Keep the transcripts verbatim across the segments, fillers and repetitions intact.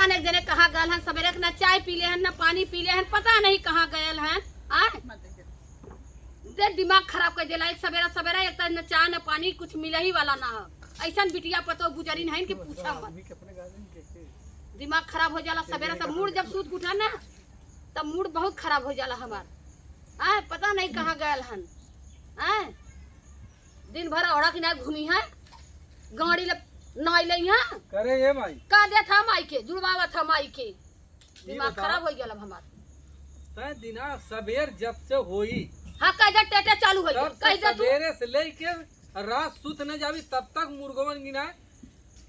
एक जने कहाँ गल हन, सबेरे के ना चाय पी ले हन, ना पानी पी ले हन, पता नहीं कहाँ गयल हन। आय? दे दिमाग खराब कर देला। एक सबेरा सबेरा एक त न चाय न पानी कुछ मिले ही वाला ना हो। ऐसन बिटिया पतो गुजरिन हन कि पूछा मत। दिमाग खराब हो जाला सबेरा सब। मूड जब सूत उठा ना तब मूड बहुत खराब हो जाला हमार। आय, पता नहीं कहाँ गयल हन। आय, दिन भर औड़ा किनारे घूमी है, गाड़ी ले नाई ले यहाँ। करे ये माई। का देत हा माई के, जुड़वावत हा माई के। ई दिमाग बताओ। खराब हो गया अब हमार। तय दिना सबेर जब से होई, हाँ, कह दे टेटे चालू हो गया, तब से कह दे तू। सबेरे से लेके रात सुत न जावी तब तक मुर्गवन गिनाए,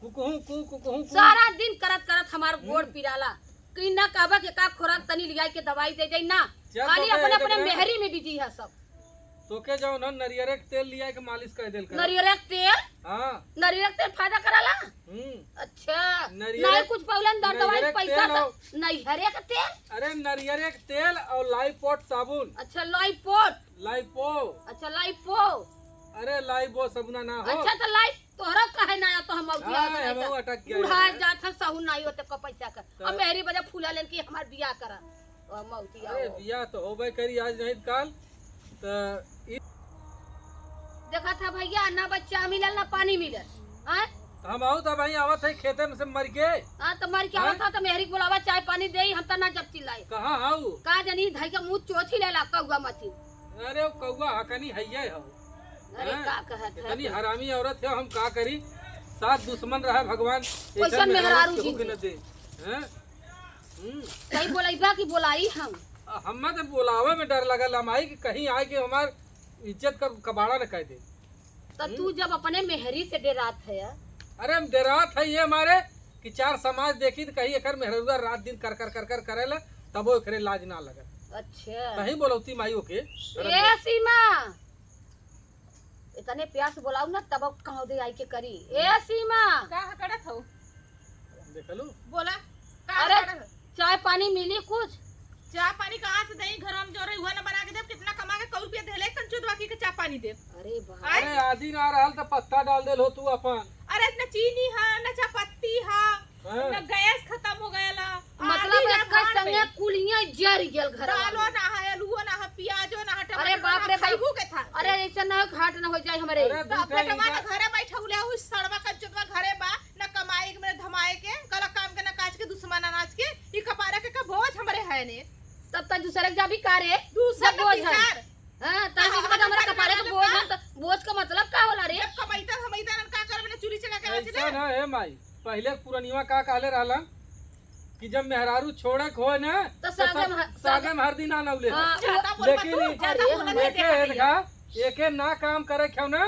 कुकहू कु, कुकहू कु। सारा दिन करत करत हमार गोड़ हम्म। पिराला। कि ना कहबा के का खोराक तनी लियाई के दवाई दे जाई ना, चल खाली तो अपने अपने मेहरी में बिजी है सब। तोके जौन है नरियरे के तेल लिया के मालिश कर देल कर। नरियरे के तेल? हाँ। नरियरे के तेल फायदा कराला? हम्म। अच्छा। नरियरे, नहीं कुछ पौलन दर दवाई नरियरे के पैसा तेल तो और नैहरे के तेल? अरे नरियरे के तेल और लाइपोट साबुन। अच्छा लाइपोट। लाइपो। अच्छा लाइपो। अरे लाइबो सबना ना हो। अच्छा तो लाई तोहरा काहे ना आया तो हम मौती हाँ, आवत हम रहे अटक गया बुढ़ा है। जात है सहू नहीं होते को पैसा का। तो अब मेरी वजह फूला लेन की हमार बियाह करा। और मौती अरे आओ। बियाह तो होबे करी आज नहीं काल। तो ई देखा था भैया, ना बच्चा मिलल, ना पानी मिलल। हाँ? हम आऊ तो भाई आवत है खेते में से मर के। हाँ, तो मर के हाँ? आवत था, तो मेहरी के बुलावा, चाय पानी देई, हम तो ना जब चिल्लाई। कहाँ हाऊ? का जानी, धई के मुँह चोची लेला, कौआ मती। अरे, वो कौआ हकनी हइये हो। अरे, हाँ? का कहत है इतनी तू? हरामी औरत है, हम का करी? साथ दुश्मन रहा भगवान, कैसन ऐसन मेहरारू मेहरारू जी? केहू के न दे। हैं? हम्म। कहीं बोलैबा कि बोलाई हम? आ, हम्मा तो बोलावे में डर लगल, हम आई कि कहीं आए कि हमार इज्जत का कबाड़ा न कह दे। तो हम्म। तू जब अपने मेहरी से डेरात है? अरे हम डेरात है ये मारे कि चार समाज देखी तो कहीं एकर मेहरुआ रात दिन कर कर कर कर करेला, तबो एकरे लाज ना लगल। अच्छा। कहीं बोलौती माई ओके। ए सीमा, इतने प्यार से बोलाऊ ना, तब अब कहाँ दे आई के करी। ए सीमा। का करत हो? देखलू? बोला, का अरे, करत हो? चाय पानी मिली कुछ? चाय पानी कहाँ से देई? घर में जो रही, हुआ ना बना के देब, कितना कमा के कौ रुपया देले, कंचो दवा की के चाय पानी देब। अरे बाप। आय? अरे, आदि ना रहल त पत्ता डाल देल हो तू अपन। अरे, इतना चीनी है, ना चाय पत्ती है। हाँ। ना गैस खत्म हो गया ला। मतलब आधी ना एक भान संगे में। कुलियाँ जर गेल घर दालो वाली। ना है, आलूओ ना है, प्याजो ना है, अरे टमाटरो बाप ना रे है, बाप। खैबू के था। अरे ऐसे ना हो, घाट ना हो जाए हमरे। अरे तो दूध अपने है टमाटर इनका। घरे बैठा हुले, उस सड़वा का चुतवा घरे बा, ना कमाए के, मेरे धमाए के, गला काम के, ना काज के, दुश्मन अनाज के, ई कपारे के का बोझ हमरे है ने। तब तक दूसरे के जाबी का रे? दूसर जब ना बोझ है। तीसर। हाँ, तब तब इनका हमरा हमरा कपारे के कपारे बोझ का? है, तो बोझ का मतलब का होला रे? जब कमाइता, धमाइता, ना का करबे, ना चूल्ही चला के ऐसा ना है माई। पहिले पुरनिया का कहले रहलन कि जब मेहरारू छोड़े के होए ना, तो तो सागे सब में ह-, सागे में हरदी ना नौले। हाँ, ज्यादा बोल लेकिन मत, ज्यादा बोल मत, एके देखा, एके ना काम करे के हो ना,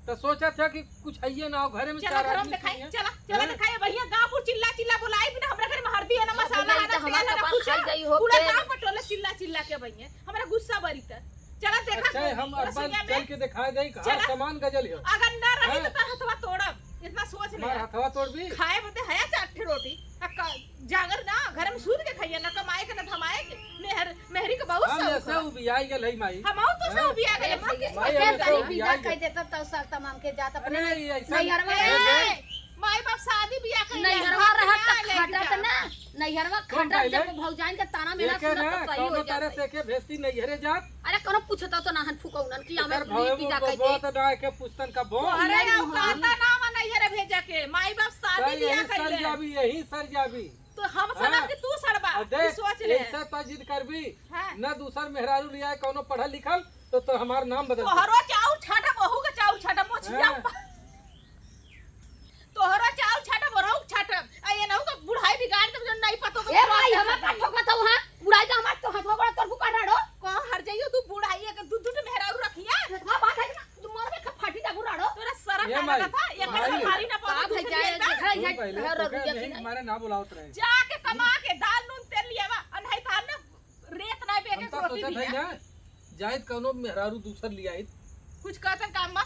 तो सोचत है कि कुछ हइये ना हो, घरे में चला चार घर में आदमी दिखाई, सुनिए। चला, चला हैं? दिखाई, भैया गाँव पूरा चिल्ला चिल्ला बोलाई बिना, हमरा घर में हरदी है ना, सब मसाला है ना, तो हमार तेल है ना, कपार कुछ खाई है। जाई हो पूरा के। गाँव पटोला चिल्ला चिल्ला के भैया, हमरा गुस्सा बरी त। चला देखा अच्छा, हम अब्बा चल के दिखाई दे, हर सामान गजल हो। अगर ना रही हैं? तो तोर हथवा तोड़ब, इतना सोच ले। हमार हथवा तोड़बी? खाए बदे है चार ठे रोटी, आ का, जागर ना, घर में सूत के खाइए, ना कमाए के, ना धमाए के। मेहर, मेहरी के बहुत हम शौक ऐसे है। उबियाई गल है माई। हम आऊ तो से हैं? उबिया गए, अरे माँ, भैया, किस्मत माई, के हम ऐसे तनी उबियाई विदा गल। कह देता तो सब तमाम के जात अपने अरे, ये ऐसा नैहरवा ए, रहे। ए, माई बाप शादी बियाह कर नैहरवा रहा त खटत ना, नैहरवा सुन खटत पहले, जब भौजाइन के ताना मेरा एके सुनत ना, तो सही हो कौनो तरह जात। से एके भेजती नैहरे जात। अरे कोनो पूछता तो नाहन फुकौनन कि हमें एकर ली भवे पिता वो कह दे। बहुत ना एके पुस्तन का भो। अरे नहीं हम हुआ। कहता ना हम नैहरे भेजा के, माई बाप शादी तो बियाह यही कर सर ले। जाबी, यही सर जाबी। तो हम सड़ब हाँ। कि तू सड़बा? आ देख, ई सोच ले। ऐसे तो जिद करबी, हाँ। ना दूसर मेहरारू लिया कौनो पढ़ल लिखल, तो, तो हमार नाम बदल दे। तोहरो चाउर छाटा, बहू के चाउर छाटा, मोछिया हाँ। पा-, तोहरो चाउर छाटा, बहू के छाटा। आ ये नहु का बुढ़ाई बिगाड़ दे, जो नहीं पतो ए भाई, हमार का ठोकत हौ, हाँ? बुढ़ाई का हमार तो हथवा गोड़ तोर बुका डाड़ो। कहाँ हर जाइयो तू बुढ़ाई, अगर दू, दू ठे मेहरारू रखिया? हाँ, बात है ना। तू मरबे का फाटी जाबू राड़ो। तोरा शरम ए ना माई, लगत है? ये माई। कैसे मारी ना का पावे भैया, कुछ ये नहीं देख, है, सुन ये पहले, है, तोके रघुया यही की मारे ना बुलावत रहे। जाके कमा के दाल नून तेल लियावा, अनहै थान ना रेत ना बेके हम तो रोटी सोचत है दिया। ना, जाइत कौनो मेहरारू दूसर लियाइत। कुछ कहतन काम बा?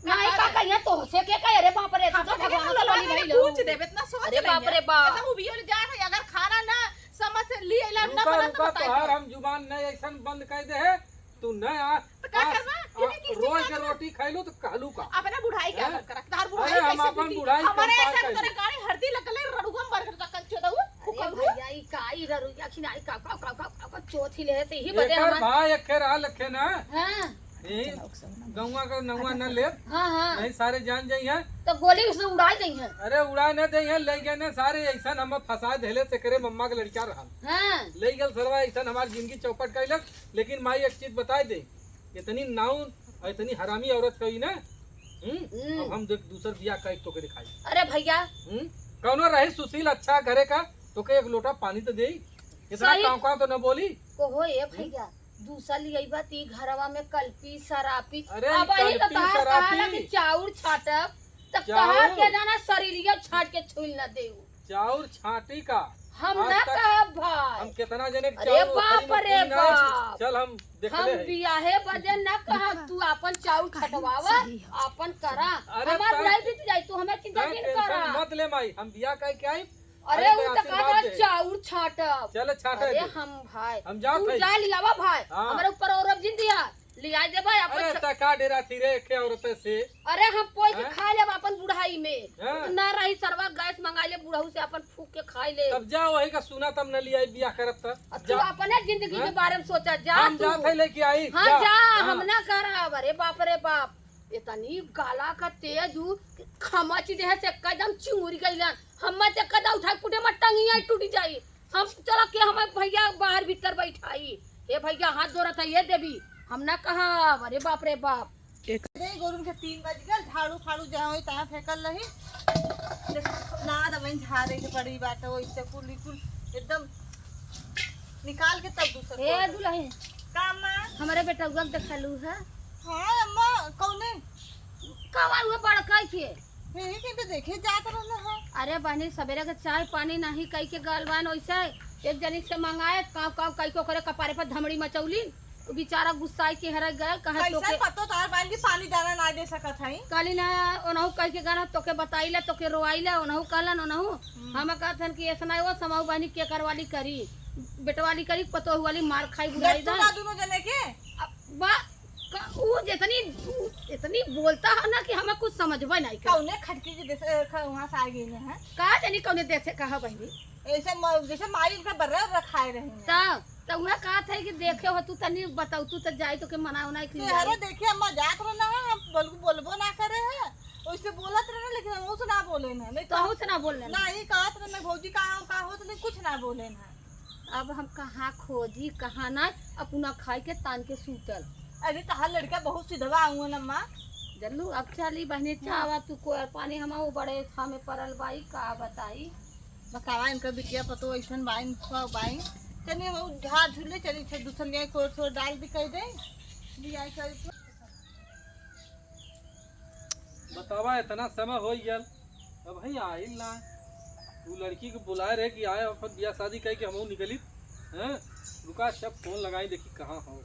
नहीं, का कहिया तो से के कहे, अरे बाप रे, तू तो भगवान से बनी भइल। पूछ देब, इतना सोच अरे बाप रे बाप। इतना उबियो ले जाए है, अगर खाना ना समझ से लिए ला, ना रुका, बना, तो रुका, बताई तोहार दो। हम जुबान नहीं ऐसन बंद कर दे है। तू न आ, तो का आ, करबा? आ, इन्हें किस चीज रोज का के रोटी खाइलू तो कहलू का? अपना बुढ़ाई के हैं? आदर करा। तार बुढ़ाई अरे, हम कैसे अपन बीती? बुढ़ाई हमारे कंपार ऐसा कइलू। तोरे गाड़ी हरदी लगले रड़ुआ मर गल का कंचो दऊ। अरे, रुइया खिनाई काव, काव, काव, काव, काव, काव, चोथी लेहे से ही बदे एकर हमार भाई एके रहल एके ना। हाँ। यही गौवा का नौवा न ले। हाँ, हाँ। नहीं सारे जान जाई हैं। तो गोली से उड़ाई देई हैं। अरे उड़ा न देई हैं, ले गए न सारे ऐसन हम फंसा देले से करे मम्मा के लड़का रहल। हाँ। ले गल सरवा ऐसन हमार जिंदगी चौपट कैलक, लेकिन माई एक चीज बताई दे। इतनी नाउन और इतनी हरामी औरत कही ना। हम्म? हम्म। अब हम देख दूसर बियाह कई तोके दिखाई। अरे भैया। हम्म? कौनो रही सुशील अच्छा घरे का, तोके एक लोटा पानी तो देई। इतना सही। काव काव तो न बोली। कहो ए हम्म? भैया, दूसर लियाई बा ती घरवा में कलपी, सरापी। अरे, अब ई अही तो कलपी, तहार सरापी। कहा ना कि चाउर छाटब, त चाउर? कहा के जाना शरीरिया छाट के छुइल ना देऊ। चाउर छाटी का? हम आज ना तक कहब भाई। हम कितना जने के अरे चाउर बाप ओखरी में रे फूल ना है। बाप। चल हम देखले हम हई। बियाहे बदे ना कहब, तू आपन चाउर छटवावा, सही है। आपन करा। अरे हमार तै-, बुढ़ाई बीत जाई, तू हमें चिंता तै जिन tension करा। मत ले माई, हम बियाह कई के आई। अरे अरे उ तै त आशीर्वाद कहत दे। चाउर छाटब। चल छाटे अरे दे। हम भाई, हम जात तू हई। जा लियावा भाई, हाँ। हमरे ऊपर और अब जिन दिया। लिया दे भाई, अपन अरे, स- त का डेरा थी रे, एके औरत से? अरे, हम पोई के हैं? खा लेब अपन बुढ़ाई में। हैं? ना रही सरवा, गैस मंगा ले, बुढ़ऊ से अपन फूक के खाई ले। तब जा, वही का सुना, तब न लिया, बियाह करब त। अब तू जा। अपने जिंदगी के हैं? बारे में सोचा, जा हम तू। जात है लेके आई, हाँ, जा। जा, हाँ। हम ना करब। अरे बाप रे बाप, इतनी गाला का तेज उ खमच देह से एकदम चिंगुरी गइलन। हम ते कदा उठा के कुटे में टंगिया टूट जाई। हम चलो के हमें भैया बाहर भीतर बैठाई। ए भैया हाथ जोड़त है, ए देवी, हम ना कहब। अरे बाप रे बाप। एक रे गोरुन के तीन बज गल, झाड़ू फाड़ू जहाँ होई तहाँ फेंकल रही। देख, ना दबन झाड़े के पड़ी बात हो, इससे कुल, कुल एकदम निकाल के तब दूसर ए को दुल्हन, का माँ? हमरे बेटउआ के देखलू है? हाँ अम्मा, कौने? कवन हुआ बड़का के? यही के तो देखे जात रहना है। अरे बहनी, सवेरे के चाय पानी नाही कई के गलवान, वैसे एक जनी से मंगाए, काव काव कई के ओकरे कपारे पर धमड़ी मचौली। उ बेचारा गुस्साई के हरा गयल, कहा कैसे तोके पतो तार बाइन की पानी दाना ना दे सकत है? कहली ना, ओनहु कई के गाना तोके बताई ला, तोके रोवाई ला, ओनहु कहलन, ओनहु। हम्म। हम कहत हन कि ऐसा ना हो, समाऊ बहनी के करवाली करी, बेटवाली करी, पतोह वाली मार खाई बुढ़ाई लट्टू दा। ना दोनों जने के? अब बा, का, उ जितनी, उ इतनी बोलता है ना कि हमें कुछ समझबे नहीं कर। कौने खटकी के देश, अ, ख-, वहाँ से आ गई है? का जानी कौने देश से कहा बहनी? ऐसे म-, जैसे माई उनका बर्रा उर्रा खाए रही है। तब, तब वह कहा था कि देखे हो तू तनी बताऊ, तू तो जाई तो के मना उना के ते लिए हरे आई। देखिए अम्मा जात रहना है, हम बोल-, बोलबो ना करे है, वैसे बोलत रहना लेकिन हम उसे ना बोले ना, नहीं तो तो हम उसे ना बोल लेना। नहीं कहत रहना भौजी का, का होत नहीं, कुछ ना बोले ना। अब हम कहाँ खोजी, कहाँ ना, अपना खाई के तान के सूतल। अरे, तहार लड़का बहुत सिधवा हुआ न, माँ। जल्लू, अब चली बहने, चावा तू कोयर पानी, हम वो बड़े था में परल बाई, का बताई। बतावा, इनका बिटिया पतो ऐसन बाइन, खा बाइन। चलिए, वो झाड़ झूले, चलिए, फिर दूसर लिया, कोर सोर डाल दी, कह दे। लिया, चल। बतावा, इतना समय हो गया, अब भाई आइल ना। तू लड़की के बुलाए रहे कि आए, अपन बियाह शादी कह के हमहू निकली। हैं? रुका, अच्छा फोन लगाई, देखी कहाँ हो।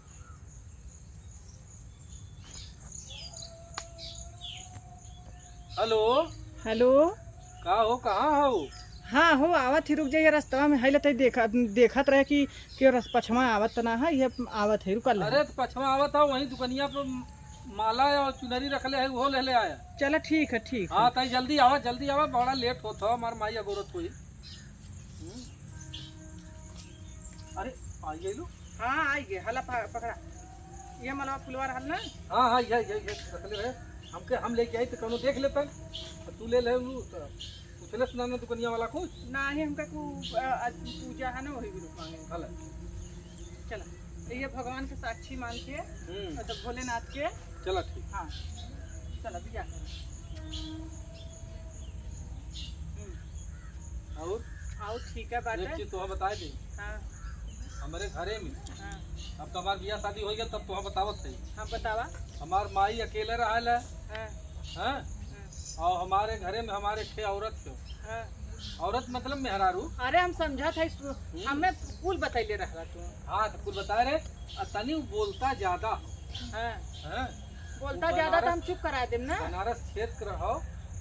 हेलो। हेलो। का हो, कहाँ हो? हाँ हो, आवत ही, रुक जाइए, रास्ता में है, लेते देखा, देखत रहे कि, कि रस-, पछवा आवत त ना है, ये आवत है, रुकल है। अरे, तो पछवा आवत है, वहीं दुकनिया पे माला और चुनरी रखले है, वो ले ले आया। चला, ठीक है, ठीक है। हाँ, तई जल्दी आवा, जल्दी आवा, बड़ा लेट होत हो, हमार माई अगोरत होई। हम्म। अरे, आ गइलू? हाँ, आ गए, हला प-, पकड़ा। ये मलवा फुलवा रहल ना? हाँ, हाँ, ये, ये, ये रखले रहे। हमके, हम लेके आई तो कौनो देख लेता। तो तू ले ले लू, तो पूछले सुना ना दुकनिया वाला कुछ? ना ही, हमका कु-, अ, आज पूजा है ना, वही भी रुक मांगे। हला। चला, ये भगवान के साक्षी मान के, हम्म। मतलब भोलेनाथ के। चला, ठीक। हाँ, चला, बिया कर। हम्म। और? और ठीक है, बात एक है। चीज तोहा बताए दे। हाँ। हमरे घरे में। हाँ। अब तो हमार बियाह शादी हो गया, तब तोहा बतावत है। हाँ, बतावा। हमार माई अकेले रहल है। हाँ। हाँ? हाँ। और हमारे घरे में हमारे एक ठे औरत है। हाँ। औरत मतलब मेहरारू। अरे, हम समझत है, सु-, हम्म। हमें कुल बतैले रहला तू। हाँ, तो कुल बताए रहे। आ तनी उ बोलता ज्यादा हो। हाँ। हाँ। बोलता उ ज्यादा तो बनारस, हम चुप करा देम ना। बनारस क्षेत्र हो,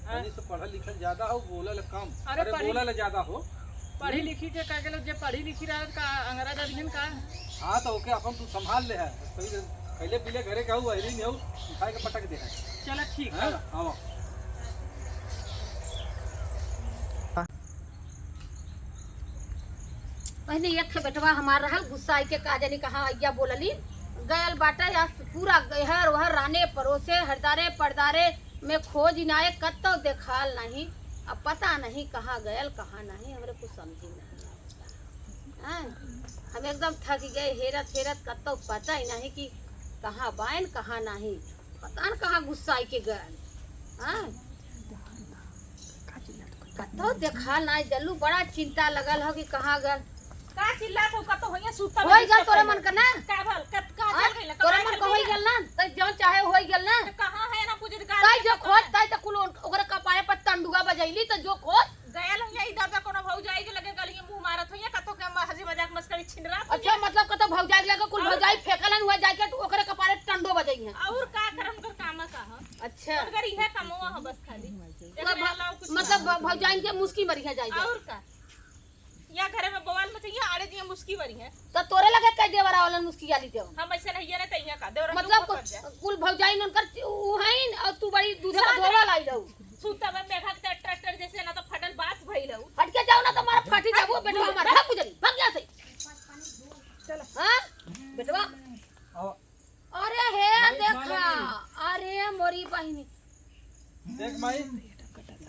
हाँ। तनी से पढ़ल लिखल ज्यादा हो, बोलल कम। अरे, अरे, पढ़ी बोलल ज्यादा हो। पढ़ी लिखी के का के लोग जे पढ़ी लिखी रहत का अंग्रेज अधीन का? हाँ, तो ओके अपन तू संभाल ले है। कहीं खैले पीले घरे का हुआ, अहिरी में हो, उठा के पटक दे है। चला ठीक है। हाँ, आवा। पहले एक ठे बेटवा हमार रहल, गुस्सा आई के का जानी कहाँ अइया बोलली, गयल बाटे या पूरा गहर वहर राने परोसे हरदारे परदारे में खोज इनाए कत्तो देखाल नहीं। अब पता नहीं कहाँ गयल कहाँ नहीं, हमरे कुछ समझी नहीं आवता। हाँ, हम एकदम थक गए हेरत हेरत, कत्तो पता ही नहीं कि कहाँ बाइन कहाँ नहीं, पता न कहाँ गुस्सा आई के गयल। हाँ, कत्तो देखाल नहीं जल्लू, बड़ा चिंता लगल हो कि कहाँ गयल। का चिल्लात हो? कत्तो होइया सुता होई में गल तोरे मन का ना? का भल? कत-, कहाँ हाँ? चल गइला? तोरे कहाँ मन चल का होई गइला? गल ना? तै जौन चाहे होई गल ना? तो कहाँ है ना पूछे तो तै जो खोज, तै तो कुल ओन-, ओकरे कपारे पर टंडुआ बजैली तो जो खोज। गयल होइया इधर तो कोनो भौजाई के लगे गलिये मुँह मारत होइया, कत्तो के म-, हँसी मजाक मस्करी छिनरात होइया। अच्छा, मतलब कत्तो भौजाई के लगे कुल और भौजाई का? फेंकलन हुआ जाके तो ओकरे कपारे टंडो बजई है। और का करम कर काम का ह? अच्छा। उनकर इहे कमवा ह बस खाली। मतलब एकरे भौ-, अलावा कुछ मतलब ना। भौ-, भौजाइन के मुस्की मरी है जाई जाई। और का? या घरे में बवाल मचइया, आड़े दिया मुस्की मरी है। तो तोरे लगे कई देवरा वालन मुस्की आली देव। हम ऐसे नहीं है ना, तइया का देवरा मतलब के ऊपर कर दे। कुल भौजाइन उनकर उ हईन और तू बड़ी दूधे का साथ धोवा में लाई रहू। सूता में मेघा के ट्रैक्टर जैसे ना तो फटल बास भइल हऊ। हट के जाओ ना तो हमारा फाटी जाबो, बेटवा हमारा। भाग बुझली, भाग यहाँ से। चलो। हाँ? बेटवा। आओ। अरे हे माई, देखा, माई। अरे मोरी बहिनी। देख माई,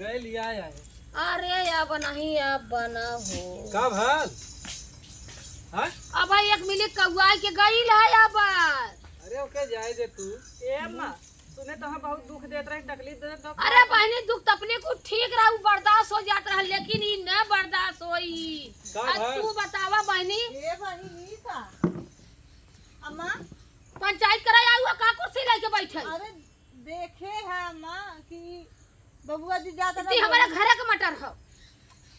गए लिया आया है। अरे या बनाही, या बना हो। का भल? हाँ? अब एक मिली कौआ के गई है अब। अरे ओके जाए दे तू। ए अम्मा, तूने तो हम बहुत दुख देत रही, तकलीफ देत रही, तो अरे बहिनी, दुख तकलीफ कुल ठीक रहा, उ बर्दाश्त हो जात रहा, लेकिन ई न बर्दाश्त होई। का आ भल? तू बतावा बहिनी। ए बहिनी, ई का? अम्मा? पंचायत कराए आऊ, का कुर्सी लेके बैठे? अरे देखे है अम्मा कि बबुआ जी जात इतनी रहा हमारे बोले। घरे के मटर हो।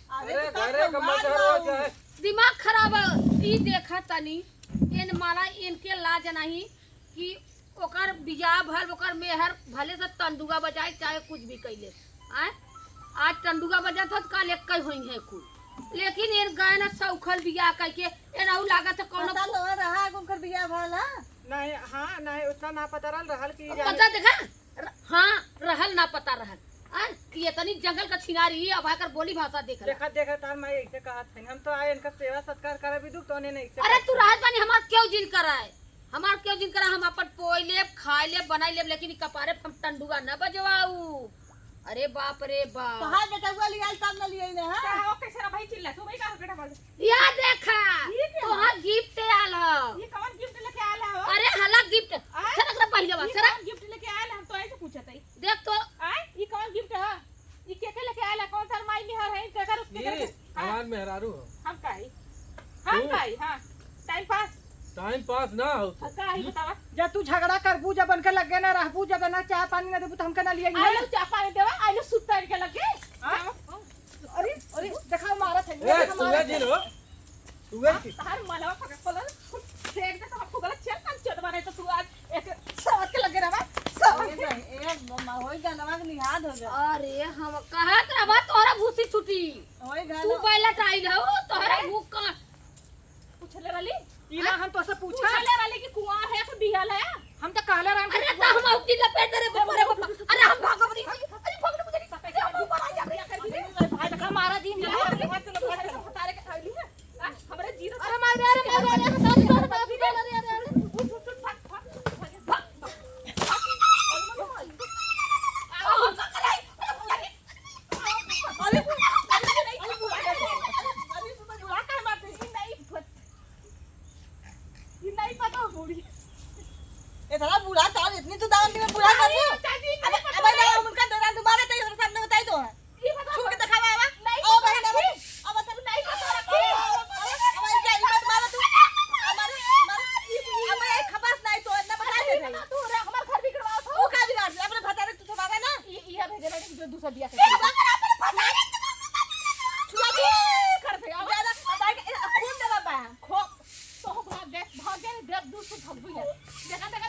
अरे अरे तो का घरे के करवा मटर हो जाऊ? चाहे दिमाग खराब है। ई देखा तनी, एन माला इनके लाज नहीं कि ओकर बियाह भल, ओकर मेहर भले से टंडुआ बजाए, चाहे कुछ भी कैले। आय? आज टंडुआ बजात हो, तो काल एक कई होई है कुल। लेकिन एन गए ना सौखल बियाह कई के, एन अउ लागत है कौनो पता लो रहा कि उनकर बियाह भल है? नहीं, हाँ, नहीं, उतना ना पता रहल, रहल कि अब जाने पता देखा? र-, हाँ, रहल ना पता रहल। आय? कि इतनी जंगल का छिनारी, अब आकर बोली भाषा देख रहा। देखा, देखा, तार माई ऐसे कहत है, हम तो आए इनका सेवा सत्कार करे भी दुख, तो उन्हें नहीं से अरे कहत तू है। रहत बानी, हमार क्यों जिन कराए? हमार क्यों जिन करा, हम अपन पोई लेब, खाए लेब, बनाई लेब, लेकिन ई कपारे पे हम टंडुआ न बजवाऊ। अरे बाप रे बाप। तोहार बेटवा लियाल तब न लियाई ना, हाँ? का हो, कैसे रहा भाई चिल्ला? तू भाई का हो बेटा बोल? या देखा, ये क्या? तोहार गिफ्ट आल हो। ये कौन गिफ्ट लेके आला हो? अरे हला गिफ्ट। आय? सरक रे पहिले बा, ये सरक। कौन गिफ्ट लेके आला? हम तो ऐसे पूछत हई। देख तो। आय? ये कौन गिफ्ट है? ई के के लेके आयल है? कौन सा माई मेहर है? केकर, केकर ये के? हाँ? हमार मेहरारू हो। हम काई? हम तू? काई? हाँ। टाइम पास। टाइम पास ना हो तो। हाँ, काई बतावा? जब तू झगड़ा करबू, जब उनके लगे ना रहबू, जब ना चाय पानी ना देबू, तो हमके ना लिए आइलो चाय पानी देवा, आइलो सुत्ता के लगे। हाँ? अरे, अरे, देखा मारत है, ए, देखा तू मारत जिन है। हो। तू गई थी? तहार मनवा पकड़ पलल, फेंक दे तो हमको गलत चल, हम चोदवा रहे तो तू आज एक साथ के लगे रहा, साथ ए के। भाई, ए मम्मा, होई गनवा के निहाद हो गया। अरे, हम कहत रहा तोहरा भूसी छुटी। होई तू गनवा। बैला टाइल हो, तोहरा ए? भूख का? पूछले रहली? ई ना हाँ? हम तोसे पूछा। पूछले रहली कि कुआर है कि बिहल है? हम तो कहले रहन कि अरे, तो हम औती लपेट दे रे, बाप रे बाप। अरे, हम भागब नहीं। अरे, भाग ले, मुझे नहीं। अरे, हम ऊपर आ जा, भैया, कर दीजिए। भाई, धक्का मारा जी, मारा। अरे, भाई, चलो, भाई, चलो, उतारे के खा ली है। आ, हमारे जीरो अरे, मार दे, अरे, मार दे, अरे, हटा दे, अरे, मार दे, अरे, अरे। उठ, उठ, उठ, भाग, भाग, भाग, भाग, भाग। आ, हम का करे? अरे, अरे, अरे, अरे, अरे, अरे, अरे, अरे, बुआ काहे मारते? ई नहीं पत-, ई नहीं पता बूढ़ी। इतना बूढ़ा तो इतनी तू दाम में बूढ़ा कर दो। अरे, अबे, अबे, ना, उनका दौरान दोबारा तो ये सामने बताई दो। ई पता छू के दिखावा, आवा। नहीं ओ, पता भाई, ना, रखी। अब तक नहीं पता रखी। अब, अब, अब, अब, क्या हिम्मत मारा तू? हमारे, हमारे, अब एक खपास नहीं तो इतना बता दे भाई। तू रे, हमार घर बिगड़वा तो। वो का बिगाड़ दे? अपने भतारे तू सुनावे ना। ये, ये भेजे ना, जो दूसरा दिया ए, के। बाप रे, अपने भतारे तू छुआ तू। कर दे, अब। ज्यादा, अब आके, ए, खून देवा बा। खो, तो भाग गए, भाग गए, देव दूर से भगबू है। देखा, देखा,